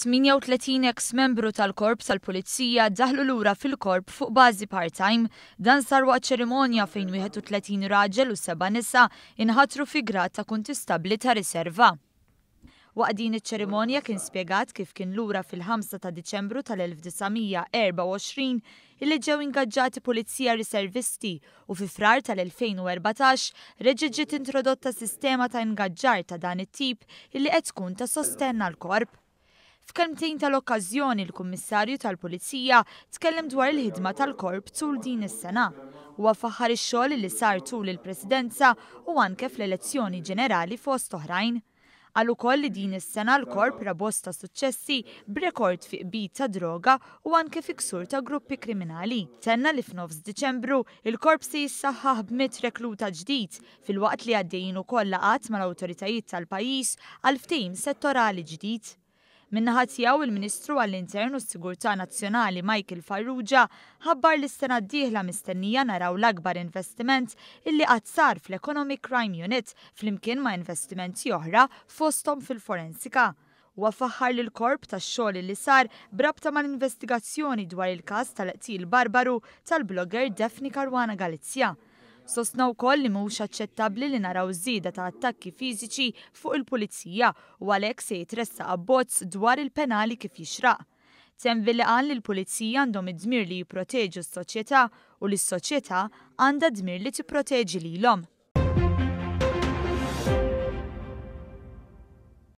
38 eks membru tal-Korp tal-Pulizija daħlu lura fil-Korp fuq bażi part-time. Dan sar waqt ċerimonja fejn 31 raġel u seba' nisa inħatru fi grad ta' kuntistabbli ta' riserva. Waqt din iċ-ċerimonja kien spjegat kif kien lura fil-5 ta' Diċembru tal-1924 illi ġew ingaġġati pulizija riservisti u fi Frar tal-2014 reġgħet ġiet introdotta sistema ta' ingaġġar ta' dan it-tip illi qed tkun ta' sostenn għall-Korp. F'kelmtejn tal-okkażjoni l-Kummissarju tal-Pulizija tkellem dwar il-ħidma tal-Korp tul din is-sena. Huwa faħħar ix-xogħol li sar tul il-Presidenza u anke fl-elezzjoni ġenerali fost oħrajn. Qal ukoll li din is-sena l-Korp ra bosta suċċessi b'rekord fi qbid ta' droga u anke fi ksur ta' gruppi kriminali. Tenna li f'nofs Diċembru, il-Korp se jissaħħaħ b'mitt rekluta ġdid, filwaqt li għaddejjin ukoll laqgħat mal-awtoritajiet tal-pajjiż għal ftehim settorali ġdid. Min-naħa tiegħu, il-Ministru għall-Intern u s-Sigurtà Nazzjonali Michael Farrugia ħabbar li s-sena d-dieħla mistennija naraw l-akbar investiment illi qatt sar fl-Economic Crime Unit flimkien ma' investimenti oħra fosthom fil-forensika. Huwa faħħar lill-Korp tax-xogħol illi sar b'rabta mal-investigazzjoni dwar il-każ tal-qtil barbaru tal-blogger Daphne Caruana Galizia. Sostna wkoll li mhux aċċettabbli li naraw żieda ta' attakki fiżiċi fuq il-Pulizija u għalhekk se jitressaq abbozz dwar il-penali kif jixraq. Temm billi qal li l-Pulizija għandhom id-dmir li jipproteġu s-soċjetà u li s-soċjetà għandha d-dmir li tipproteġi lilhom.